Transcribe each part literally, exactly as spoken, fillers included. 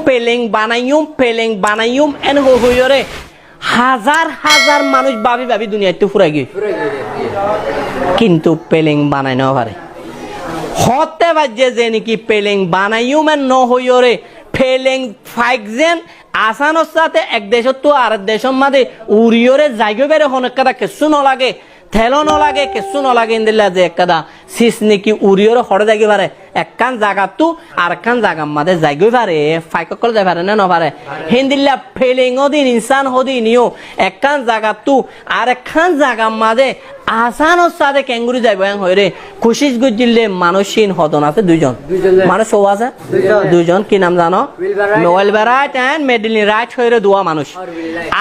Peleng banaiyum, peleng banaiyum, en hoi hoiyóre házar házar manúic báfi báfi duniyaittú fúrai giyói. Kintu peleng banai nofaré. Hoóñtte faijje ze niki peleng banaiyum en nohoiyóre, peleng faik zen asánor sáte ek decóttu arek decór mazé uriyóre zaigói faré, honó ekkán kessú nolage, teló nolage, kessú nolage, endilla ze ekkán sis niki uriyóre hoçé zaigói faré, ekkán zagattú arekkán zagar mazé zaigói faré, faik ókkol zai faré né nofaré? Héndilla peleng ódin, insán ódin yó ekkán zagattú arekkán zagar mazé asánor sáte keéngorí zaibou en hoiyóre kucíc goijjíl dé manúic ín hodon asé? Duizon. Duizon. Manúic hou asé? Duizon. Duizon. Ki nam zano? Wilbur Wright. Wilbur Wright and Madeline Wright hoiyóre duwá manúic.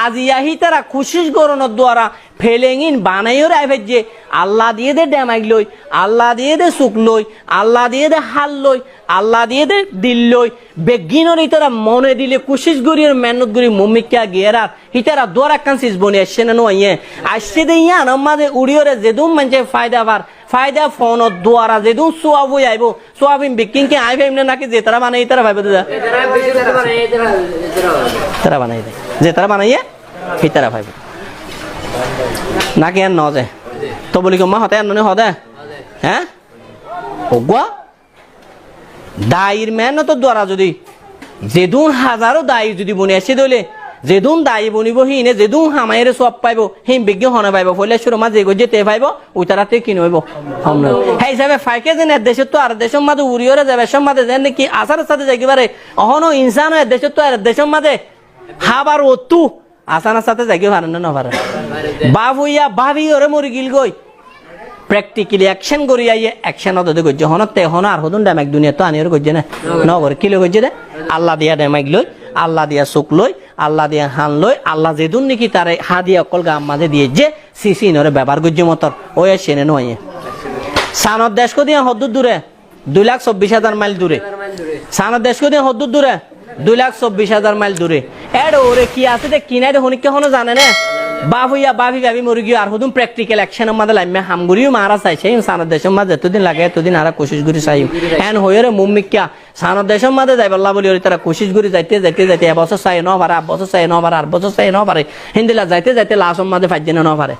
Aziya hítara kucíc gorónor duara peleng ín banaiyóre aái faijje, Allah diyé dé dhemaik loi, Allah diyé dé suk loi, Allah diyé dé hát loi, Allah diyé dé dil loi, beggúnor ítara mone dile kucíc goríyore mehénnot gorí muúmikká giyérar, ítara duara ekkán sis boni aiccé né noaiyé? Aiccé dé. Yíanor mazé uçíyore zedún maincé faida far, faida fonor duara zedún súab ói aibó, súab ín beggín ki aññí faiyum né náki zetará banaiyé ítara faibó dé? Zetará banaiyé dé. Zetará banaiyé, ítara faibó. Náki en noó ze? Toboligor mazé hotá en noó né hoó dé? Hé? Uggúa dair mehénnotor duara zodi zedún házaró dair zodi boni aiccé dé óile, zedún dai bonibó híine zedún hamaiyóre súab faibó, híin beggín hone faibó? Foóila cúrur mazé ze goijjé te faibó, uitaráttu ki noóibou? Hom noóibou. Hé hísabe faike zen ek decóttu arek decór mazé uriyóre zaibar cómot mazé zen niki asánor sáte zaigói faré, ehóno insán ó ek decóttu arek decór mazé hábar uottú asánor sáte zaigói faré né nofaré? Báfoiya báfiyóre mori gilgói. Practically action gorí aiyé, action ódde goijjé. Honótte honó ar hodún dhemaik duniyaittú aníyore goijjé né? Nogoré. Ki loi goijjé dé? Allah diya dhemaik loi, Allah diya suk loi, Allah diya hán loi, Allah zedún niki taré hádiya ókkol gaar mazé diyé ze, sis ínoré bebohár goijjé motor. Ói aiccé né noaiyé? Sanor dec hoddúr dure? Dui lak sobbic házar mail dure. Sanor dec hoddúr dure? Dui lak sobbic házar mail dure. Ér uore ki asé dé, ki nai dé, honikká honó zane né? Báfoiya báfi báfi mori giyói, ar hodún practical actionor mazé laimma ham goríyum, añára sai saiyum, sanor decór mazé zetodin lage etodin añára kucíc gorí saiyum. En hoiyóre muúmikká sanor decór mazé zaibolla bóliyoré ítara kucíc gorí zaite zaite zaite e bosór sai nofaré, ar bosór sai nofaré, ar bosór sai nofaré. Héndilla zaite zaite lasór mazé faijjé né nofaré?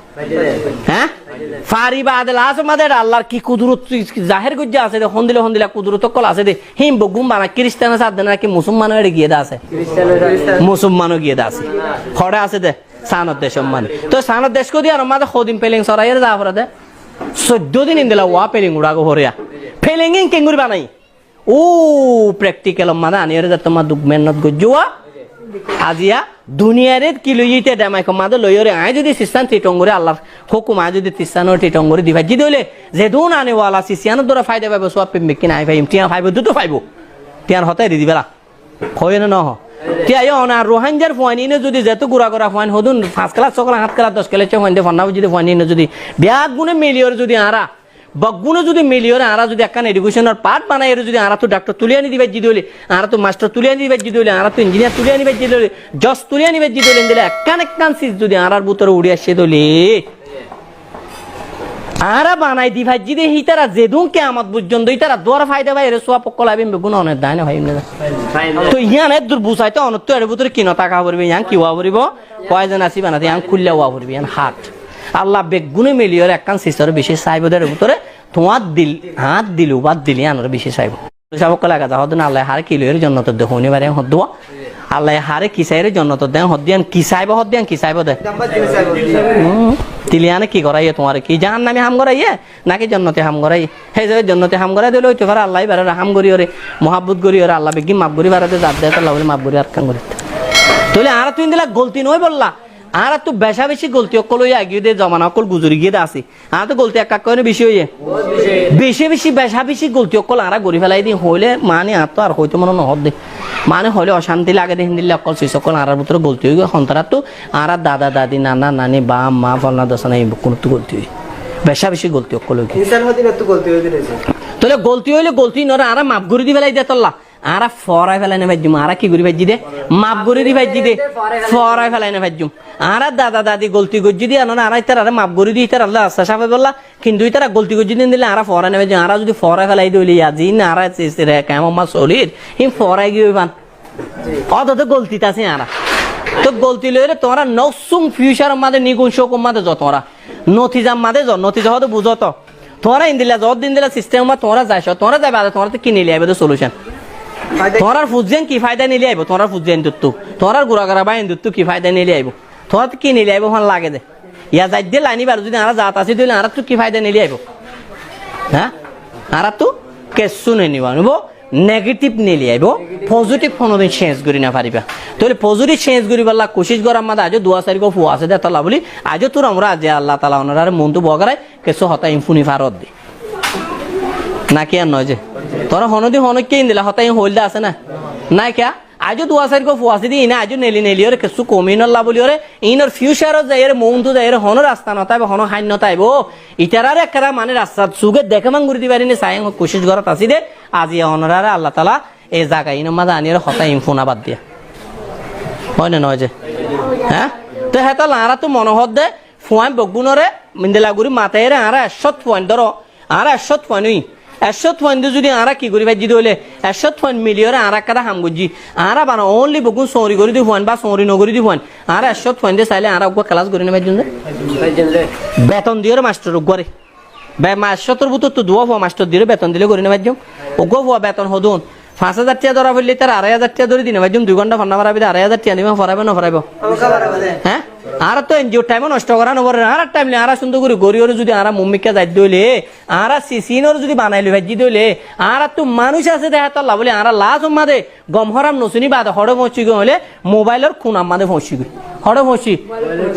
Hé? Fari baade lasór mazé éçe Allar ki kudurot zahér goijjé asé dé, hondilla hondilla kudurot ókkol asé dé, híin beggún bana Kiristane sádde né náki Musolmano éçe giyé dé asé? Musolmano giyé dé asé. Hoçé asé dé? Sanor decór mazé. Toi sanor dec hodiyar mazé hodin peleng soraiyóre za foré dé? Soiddó din endilla uwá peleng uçá goi foré. Peleng ín keéngorí banaiyé? Ó practicalor mazé aníyore zettómma duk mehénnot goijjé uwá. Aziya duniyaire ki loiyé íte dhemaikor mazé loiyóre aññí zodi sisán titong gorí Allar hókum aññí zodi sisán titong gorí di faijjí dé óile, zedún ane wala sisánor duara faida faibó, súab beggín aññí faiyum, tiañ faibó, dutó faibó. Tiañr hotá eri dibálla. Hoiyé né nohó? Tiañ yó one ar Ruáingar fuain íne zodi zetó gura gura fuain hodún fañs kelas, só kelas, hát kelas, doc kelas, fuain de fonná foijjí dé fuain íne zodi beggúne miliyóre zodi añára Beggúne zodi miliyóre añára zodi ekkán edukecónor path banaiyóre zodi añáráttu dhaktor tuli aní di faijjí dé óile, añáráttu mastor tuli aní di faijjí dé óile, añáráttu injiniyar tuli aní faijjí dé óile, joj tuli aní faijjí dé óile, endilla ekkán ekkán sis zodi añárár bútore uçí aiccé dé óile, añára banai di faijjí dé hítara zedún kiyamot foijjonto hítara duara faida faiyóre súab ókkol aibó, beggún one dái no faiyum né? Toi yían eddur buzaité onottú ér bútore ki no táka foribó, yían ki uwá foribó? Poison así banaité yían kúilla uwá foribó, yían hard. Allah beggúne miliyóre ekkán sisore bicí saibó dé ér bútore, tuáñr dil, añár dil, ubar dil yíanore bicí saibó. Sáb ókkol lega za hoddún Allaye haré ki loiyóre jonnotot de hoóni baré hoddúa. Allaye haré ki saiyóre jonnotot de hoddíyan ki saibó, hoddíyan ki saibó dé. Hum, dil yíane ki goráiye tuáñre, ki jahannami ham goráiye, náki jonnoti ham goráiye? Hé hísabe jonnoti ham goráiye dé óile óito faré Allah ibáre rahám goríyóre, muhábbot goríyóre, Allah beggín maf gorí faré dé, zar dé tolla bóli maf gorí ar ekkán gorí. Tóile añáráttu endilla golti noóibolla, añáráttu becá becí golti ókkol óiye, agiyó dé zomana ókkol guzori giyé dé asé. Añáttu golti ekka ekka óine bicí óiye. Bicí bicí, becá bicí golti ókkol añára gorí félai dé hoilé, mani añáttu ar hoitó mone nohó dé. Mani hoilé ocánti lage dé, héndilla ókkol sis ókkol añárar bútore golti ói giyói, hontaráttu añárar dada dadi, nana nani, baf ma, folna dosona, ei bekkúnottu golti óiye. Becá bicí golti ókkol ói giyói. Insán hodinottu golti ói giyói. Tóile golti óile golti inore añára maf gorí di félai dé tolla. Añára foórai félai no faijjum, añára ki gorí faijjí dé? Maf gorí di faijjí dé, foórai félai no faijjum. Añára dada dadi golti goijjí dé, yián añára ítararé maf gorí di, ítarallá rasta cáfai bolla, kintu ítara golti goijjí dé endilla añára foórai no faijjum. Añára zudi foórai félai dé óile, yián ziín añára sisire kemor mazé solir, hín foórai giyói fan. Ótoto goltit así añára. Toi golti loiyóre tuáñra noksún fiucaror mazé nigun cókor mazé zo tuáñra. Notizar mazé zo, notiza hoóde buzó to. Tuáñra endilla zo, endilla sistem mazé tuáñra zaic, tuáñra zai bade tuáñrattú ki neli aibó dé solucon? Tuáñrar fuain ki faida neli aibó? Tuáñrar fuaindottú, tuáñrar gura gura báindottú ki faida neli aibó? Tuáñrattú ki neli aibó fán lage dé? Yá zaidde laini bar zudi añára zat así dóile añárattú ki faida neli aibó? Há? Añárattú kessú neli aibó. Negative neli aibó, positive honodin cenj gorí no faribá. Tóile positive cenj goríbolla kucíc gorar mazé aijó dua sairgua fua asé dé etolla bóli, aijó tura mura aijja Allah taala onoráre montu bogorai kessú hotá in fúni farodde. Náki ar noó ze? Tuáñra honodin honókka endilla hotá in hoóilde asé ná? Nái kiyá? Aijó dua sairgua fua asé dé, iíne aijó neli neli óre kessú komi nolla bóli óre, iínor fiucarot zaiyóre, montu zaiyóre, honó rasta no táibo, honó háin no táibo. Ítararé ekkára mani rastat suge deká man gorí di fari né, sai kucíc gorát así dé, aijja onoráre Allah taala e zaga iínor mazé aníyóre hotá in fúna bad diya. Ói né noó ze? Há? Te hétolla añárattú mone hoódde, fuain beggúnoré endilla gorí mataiyóre añára ekcót fuain dóro, añára ekcót fuain ói, ekcót fuain dé zudi añára ki gorí faijjí dé óile, ekcót fuain miliyóre añára ekkán ham goijjí. Añára bana only beggún souri gorí dé fuain ba souri no gorí dé fuain. Añára ekcót fuain dé sailé añára uggúa kelas gorí no faijjum dé. Beton diyóre mastor uggúare. Be-, ekcótor bútottu duwá fua mastor diyóre beton dilé gorí no faijjum. Uggúa fua beton hodún? Fañs házar tiya dóra foillé ítare arai házar tiya dóri di no faijjum, dui gónta fonná foraibó dé, arai házar tiya dibá, foraibó no foraibó? Há? Añárattú enjiyor thaimó nosto gorá no foré, añárar thaim loi añára cúndor gorí gorí óre zudi añára mummikká zaidde óile, añára sisinoré zudi banai loi faijjí dé óile, añárattú manúic asé dé hétolla bóli añára lasor mazé gom hóram no suní bade hoçé foóñssi goi hoilé, mobailor kunar mazé foóñssi goi. Hoçé foóñssi?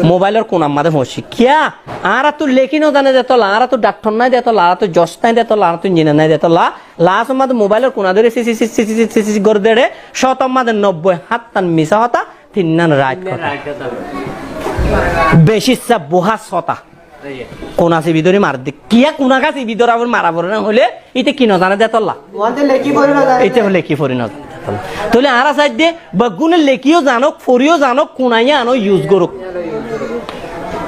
Mobailor kunar mazé foóñssi. Kiyá? Añárattú lekí no zane dé etolla, añárattú daktor nái dé etolla, añárattú joc nái dé etolla, añárattú injiniyar nái dé etolla, lasor mazé mobailor kuna dóri si si si si si si si gorí dé, cótor mazé nobboi háñttan misá hotá, tinnán rait hotá. Beci issá buhás hotá. Kuna sibi dóri maredde. Kiyá kuna sibi dóra fore mara fore na hoilé, íte ki no zane dé etolla? Íte lekí fori no zane dé etolla. Tóile añára saidde, beggúne lekíyo zanók, foriyó zanók, kuna yíano use gorók.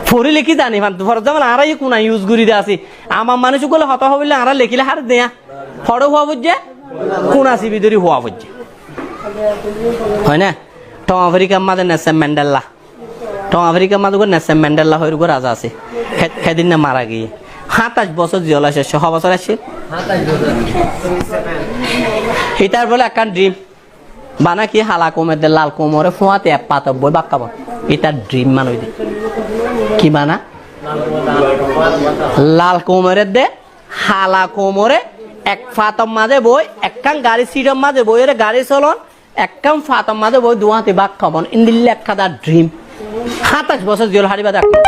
Fori lekí zani fán, for example, añára yí kuna use gorí dé así. Amar manúic ókkole hotá hoóile añára lekíle hár dé yá. Hoçé fua foijjé? Kuna sibi dóri fua foijjé. Hoói né? Thon Afrikar mazé Nelson Mandela. Thon Afrikar mazé uggúa Nelson Mandela hoiyóre uggúa raza asé. Hé-, hédinna mara giyé. Háñtaic bosór ziyól aiccé, hó bosór aiccé? Ítar bóle ekkán dream. Bana ki hala koumor edde lal koumoré fúañti ek fator boi bák hábon. Ítar dream mane óilde. Ki bana? Lal koumor edde hala koumoré ek fator mazé boi, ekkán garí siṭor mazé boiyóre garí solon, ekkán fator mazé boi duwáñti bák hábon, endilla ekkán tar dream. Háñtaic bosór ziyól hári bade ekkán.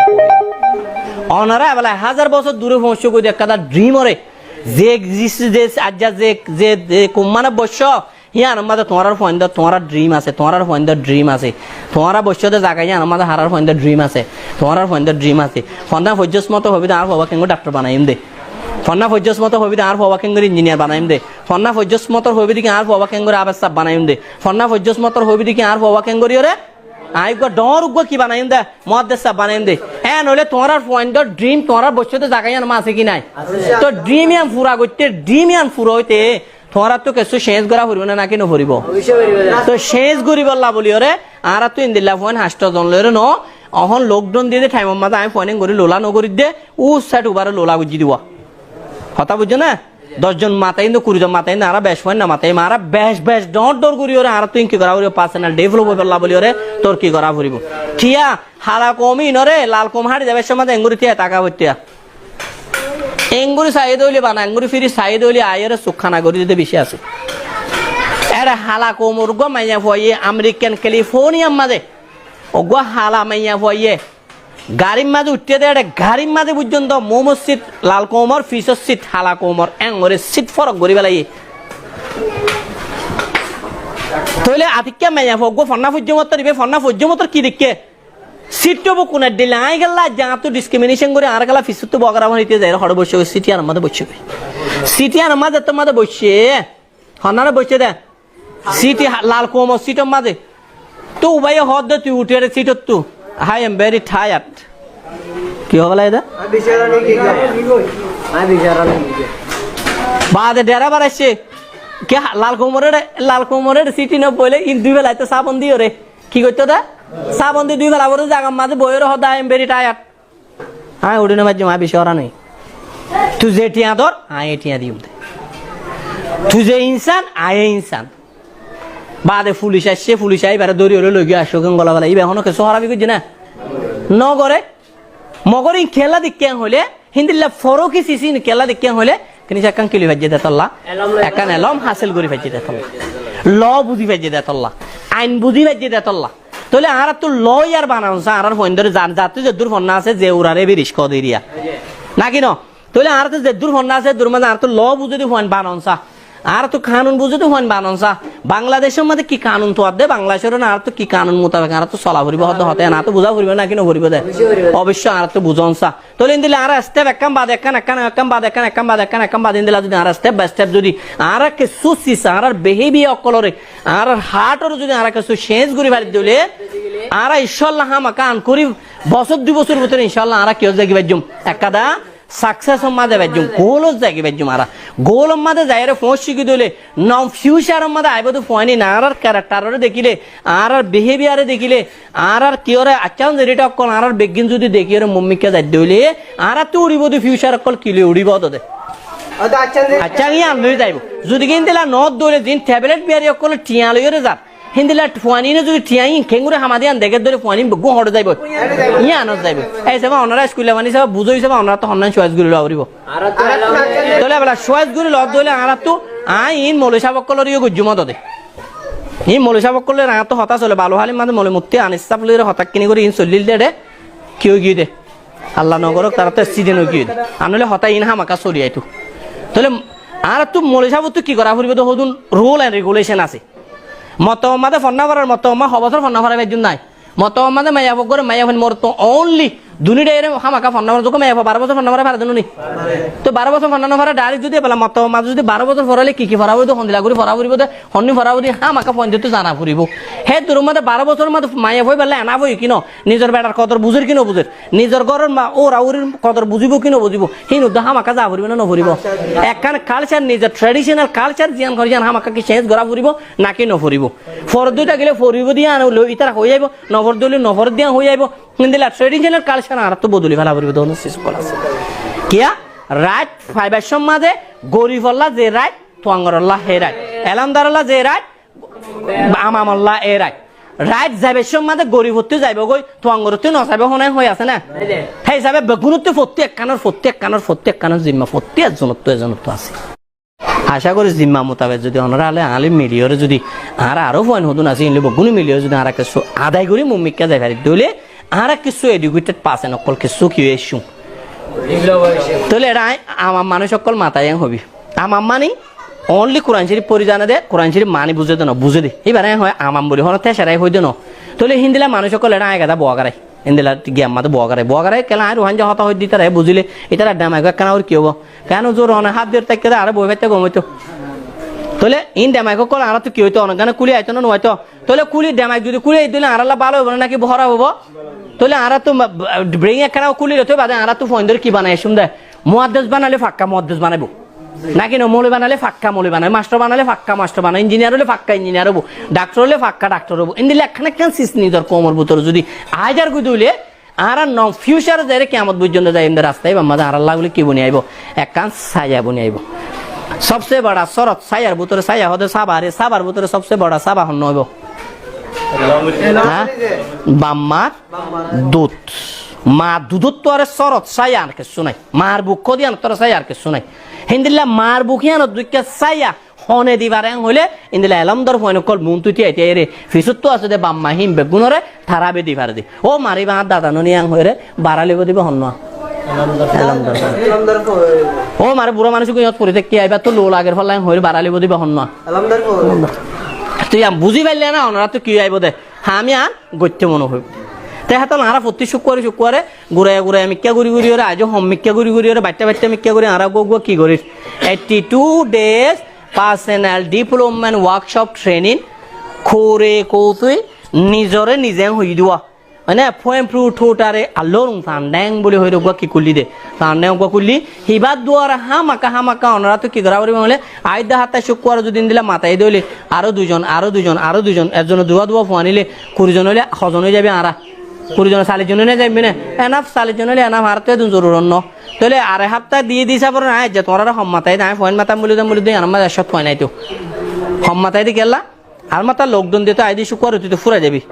Onorá ebela ek házar bosór dure foóñssi goi de ekkán tar dream oré. Ze, ze, ze, aijja ze, ze, ze koummanot boiccó, yíanor mazé tuáñrar fuaindór, tuáñrar dream asé, tuáñrar fuaindór dream asé. Tuáñra boiccó de zaga yíanor mazé harár fuaindór dream asé, tuáñrar fuaindór dream asé. Fonná foijjós motor hoibí de añár fuabá kengóri daktor banaiyum de. Fonná foijjós motor hoibí de añár fuabá kengóri injiniyar banaiyum de. Fonná foijjós motor hoibí de ki añár fuabá kengóri abes saf banaiyum de. Fonná foijjós motor hoibí de ki añár fuabá kengóri oré añí uggúa dhoóñr uggúa ki banaiyum de, muháddes saf banaiyum de. Eén óile tuáñrar fuaindór dream, tuáñra boiccó de zaga yíanor mazé asé ki nái? Asé. Toi dream yían fura goitté, dream yían fura óite tuáñrattú kessú cenj gorá foribó né náki noforibó? Oboicce foribó. Toi cenj goríbolla bóliyoré añárattú endilla fuain hañctho zon loiyóre noó, ehón lockdown diyé de thaimor mazé añí fuain engori lula nogorídde, úu sáit ubare lula goijjí diwa. Hotá buijjó né? Doc zon mataiyum de, kuri zon mataiyum de, añára bec fuain nomataiyum, añára bec, bec dhoóñr dhoóñr goríyoré añárattú inki gorá foribó, personal develop óibolla bóliyoré torki gorá foribó. Kiyá? Hala koum inoré lal koum hári zaibar somot engori tíya taka foitto. Engori saiyé de óile bana, engori firi saiyé de óile aiyóre suk hána gorí dite beci asé. Ére hala koumor uggúa maiyafuaye American Californiar mazé, uggúa hala maiyafuaye garir mazé uiththé de, ére garir mazé foijjonto moumor sit, lal koumor fisór sit, hala koumor engori sit forok gorí felaiyé. Tóile atikká maiyafua uggúa fonná foijjó motor, ibá fonná foijjó motor ki deikké? Sitto bukkunot dhilla aññí kiyólla aijja añáttu discrimination gorí añáre kiyólla fisóttu bogara banai diye zaiyóre hoçé boiccé goi, sit iyanor mazé boiccé goi. Sit iyanor mazé ettór mazé boiccé. Honnáre boiccé de? Siti ha-, Lal Koumor sitor mazé. Tóu báiye hoódde tui uthiyóre sitottú. I am very tired. Ki hoóbolla ede? Baade dheraibar aiccé. Ki ha-, Lal Koumoré, Lal Koumoré siti no boile in dui felaitó sabon diyóre. Ki goittóu de? Sabon di dui felaibóre zagar mazé boiyóre hoódde I am very tired. Aññí uçí no faijjum, aññí beci óran ói. Tui ze thiañ dór, aññí e thiañ diyum de. Tui ze insan, aññí e insan. Baade fulic aiccé, fulic aái ibáre dóri óile loigiyói aiccé, kengólla bála. Ibá honó kessú hórafi goijjé né? Nogoré. Mogor in kiyólla dekíyé hoilé, híndilla foroki sis in kiyólla dekíyé hoilé, kiní ekkán ki loi faijjé de tolla, ekkán elóm hásil gorí faijjé de tolla. Lo buzí faijjé de tolla. Ain buzí faijjé de tolla. Tóile añáráttu lawyer banon sá, añárar fuaindóre zar, zartú zeddúr fonná asé, ze uraré biric kodiriya. Náki no? Tóile añáráttu zeddúr fonná asé, eddúr mazé añáráttu law buzé de fuain banon sá. Añáráttu kanun buzé de fuain banon sá. Bangladecór mazé ki kanun tuadde, Bangladecór añáráttu ki kanun mutabek añáráttu sola foribó, hoódde hotá, añáráttu buzá foribó náki no foribó de? Oboicco añáráttu buzón sá. Tóile endilla añára step ekkán baade ekkán, ekkán, ekkán baade ekkán, ekkán baade ekkán, ekkán baade endilla zodi añára step by step zodi añára kessú sis, añárar behavior ókkolóre, añárar heart oré zodi añára kessú change gorí fari dóile, añára incálla hámaka ankori bosór dui bosór bútore incálla añára ki ót zaigói faijjum? Ekkán success or mazé faijjum, goal ot zaigói faijjum añára. Goal or mazé zaiyóre foóñsi giyé dóile, non future or mazé aibó de fuain in añárar character oré dekíle, añárar behavior oré dekíle, añárar kiyóre accán zerita ókkol, añárar beggín zodi dekíyore mummikká zaidde óile, añáráttu uçíbo de future ókkol ki loi uçíbo de. Accán yián loi zaibo. Zodi ki endilla noódde óile, ziín tablet biyari ókkole thiañ loiyóre zar. Híndilla fuain ine zodi thiañ in kengóri hamade yián deké dóile fuain in beggún hoçé zaibo? Yiánot zaibo. Ei sába onora iskul fuain sába buzó sába onora tó honnán choice gorí lowa foribó. Tóile ebela choice gorí lowa dóile añáráttu aññí in moloi sáb ókkolóre yó goijjúm de. In moloi sáb ókkolóre añáráttu hotá sole, Balu Hálir mazé moloi mutti Anis sáb lóire hotá kiní gorí in soillíl de, ki ói giyé de? Allah no gorók, taráttu accident ói giyé de. Ar noóile hotá in hámaka soli aitó. Tóile añáráttu moloi sábottú ki gorá foribó de hoódun, rule and regulation asé. Moktob mazé fonná forar, moktob mazé ho bosór fonná forai faijjum nái. Moktob mazé maiyafuain goré, maiyafuain morot only. Duní thaiyóre hámaka fonná forar, zodi maiyafua baró bosór fonná forai fare de no ni? Tóu baró bosór fonná no fare, direct zodi ebela moktob mazé zodi baró bosór foraile ki ki fora foribó de, hondilla gorí fora foribó de, honnúa fora foribó de, hámaka fuaindóttu zana foribó. Hé duror mazé baró bosór mazé maiyafua ibálla enaf óiye ki no? Nizor beçar kodor buzér ki no buzér? Nizor góror ma, ura urir kodor buzíbo ki no buzíbo? Híin uddá hámaka za foribó né no foribó? Ekkán culture, nizor traditional culture ziyán hoó yián hámaka ki change gorá foribó náki no foribó? Foredde tákile foribó de yián loi ítara hoi aibo, no foredde óile no foredde yián hoi aibo. Híndilla traditional culture añáráttu bodoli fela foribó de, honó sis ókkol asé. Kiyá? Right faibar cómot mazé gorifolla ze right, tuañgorolla hé right, elómdarolla ze right, amamolla e right. Right zaibar cómot mazé gorifottú zaibo goi, tuañgorottú no zaibo, honó hoi asé né? Hé hísabe beggúnottú fottí ekkánor, fottí ekkánor, fottí ekkánor zimma, fottí ezzonottú, ezzonottú asé. Acá gorí zimma mutabek zodi onora ale añáli miliyóre zodi añára aró fuain hodún asé, inle beggúne miliyóre zodi añára kessú adai gorí mummikká zai fari dóile, añára kessú educated person ókkol kessú ki ói aiccúm. Tóile eçé aññí amam manúic ókkol mataiyé hobi. Amam mani only Kuran Córif fori zane de, Kuran Córif mani buzé de no, buzé de. Íbaré hoó amam buli, honó tecarai hoi de no. Tóile híndilla manúic ókkol eçé aññí geda boa garai. Endilla giyam mate boa garai, boa garai kiyólla aññí Ruáingga hotá hoidde ítara buzile, ítara dhemago ekkán ór ki óibo? Keén zor one hát diyóre táikka de, añára boi faitta gom óito. Tóile in dhemag ókkol añáráttu ki óito? Oneggán kúli aito né no aito? Tóile kúli, dhemag zodi kúli aidde óile añárálla bála óibo né náki hóraf óibo? Tóile añáráttu ma-, brain ekkán kúli loi tói bade añáráttu fuaindóre ki banai aiccúm de? Muhaddes banaile fakka muhaddes banaibo. Náki no, moloi banaile fakka moloi banaibo, mastor banaile fakka mastor banaibo, injiniyar óile fakka injiniyar óibo, daktor óile fakka daktor óibo. Endilla ekkán ekkán sis nizor koumor bútore zodi aái zargoi dóile, añára non future zaiyóre kiyamot foijjonto zaiyum de rasta íbar mazé añárálla buli ki boni aibo? Ekkán saya boni aibo. Sobse bora sorot sayar bútore saya hoó de sabare, sabar bútore sobse bora saba honnúa óibo? Há? Baf mar dud. Mar dudottu aró sorot saya ar kessú nái. Mar buk hoó de yíanottú aró saya ar kessú nái. Héndilla mar buk yíanot dóikka saya hone di fare en hoilé, endilla elómdar fuain ókkol muúntu tíai tíai re, fisóttu asé de baf ma híin beggúnore tará be di fare de. Ó mar íba añár dada no ni en hoiyóre, bará loibo de íba honnúa? Elómdar. Ó mar burá manúic gúñot fori táikke íbattú lou lager falla en hoiyóre bará loibo de íba honnúa? Elómdar. Tui yián buzí faillé ná, onoráttu ki aibo de? Ham yián goittó mone hoibo. Te hétolla añára fottí cukkuware cukkuware guraiya guraiya mikká gorí gorí ore, aijjó hom mikká gorí gorí ore, baiththá baiththá mikká gorí, añára uggúa uggúa ki gorír? Eighty two days Personal development workshop training kore kotui nizore nize hoiyé dé. Mane, fuain fru thutare alorung tandeng buli hoiyé uggwá ki kulli dé. Tandeng uggwá kulli. Hibár duara hámaka hámaka onoráttu ki gorá foribo hoilé, aijja hátta cúkkuwar zodi endilla matai dé hoilé, aró duizon, aró duizon, aró duizon, ekzone duwá duwá fuain óile, kuri zon óile, hozon ói zaibe añára. Kuri zon, sallic zon óile zaibe né? Enaf, sallic zon óile enaf, añárattú edún zorurot no. Tóile are háfta diyé dé hísabe aññí aijja tuáñrare hom matai dé, aññí fuain matam buli dam buli dé, añár mazé ekcót fuain aitó. Hom matai dé kiyólla? Añár mazé lockdown diyé tó aijja cúkkuwar óitou tó fúrai zaibi.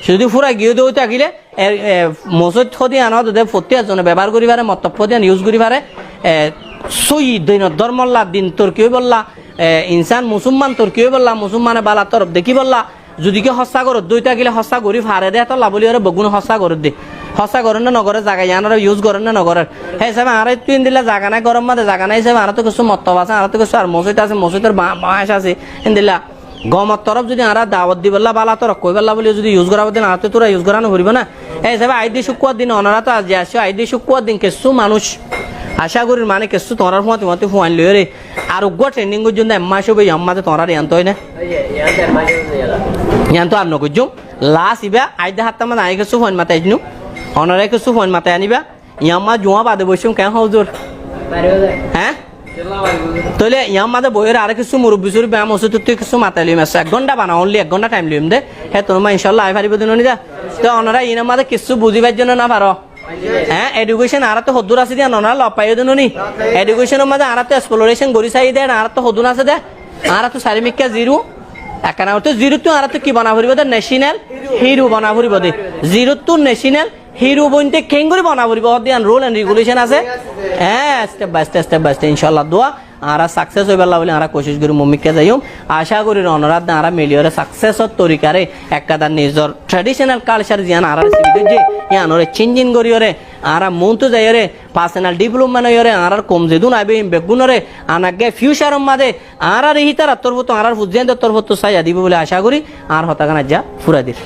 Zodi fúrai giyé dé óito tákile, e, e, mosóit hódi aná dé fottí ekzone bebohár gorí fare, mottob hódi aná use gorí fare, e, sóiyi dinor dórmolla, din torki óibolla, e, insán musúlman torki óibolla, musúlmane bála torof dekíbolla, zodi ki hóssa goródde óito tákile hóssa gorí fare dé, hétolla buli óre beggúne hóssa gorédde. Hóssa gorér né nogorér, zaga yiánoré use gorér né nogorér. Hé hísabe añárattú endilla zaga nái, góror mazé zaga nái hísabe añárattú kessú mottob asé, añárattú kessú ar mosóit asé, mosóitor ba-, baáñc asé, endilla. Gomor torof zodi añára dawot dibolla, bála torof hoibolla buli zodi use gorá fore dé, añárattú tura use gorá no foribo ná. Hé hísabe aijja cúkkuwar din onoráttu aijja aiccó, aijja cúkkuwar din kessú manúic acá gorír mane kessú tuáñrar fúañti fúañti fuain loiyóre ar uggwá training goijjum dé, ek mac óibo, yián mazé tuáñrar yián tó ói né? Yián tó ar no goijjum. Last ibá, aijja hátta mazé aññí kessú fuain matai ainnúm, onorá kessú fuain matai aníba. Yián mazé juwá bade boiccúm keén hó huzur? Hé? Tóile yián mazé boiyóre aró kessú murubbi surubbi añár mosóidottú kessú matai loiyum, ek gónta bana, only ek gónta time loiyum dé. Hétun mazé incálla aái faribó dé no ni dé? Tó onorá iínor mazé kessú buzí faijjó né no faró? Hé, education añáráttu hoddúr asé dé yián onorá lof faiyó dé no ni? Educationor mazé añáráttu exploration gorí saiyí dé, añáráttu hoddún asé dé? Añáráttu sarimikká zero. Ekkán añáráttu zerottú añáráttu ki bana foribó dé? National hero bana foribó dé. Zerottú national hero bointé keéngorí bana foribó, hoddé yián rule and regulation asé. Hé, step by step, step by step, incálla dua. Añára success óibolla buli añára kucíc gorí muúmikká zaiyum. Acá gorí onorá dé añára miliyóre successor torikaré ekkán nizor traditional culture ziyán añára sibi goijjé, yiánoré changing goríyoré, añára muúntu zaiyóre, personal development óiyoré, añárar koum zedún aibó, in beggúnoré, añára gé future or mazé, añárar hítarar torfóttu, añárar fuzziyaindor torfóttu sáiya dibó buli acá gorí, añár hotágan aijja fúrai dir.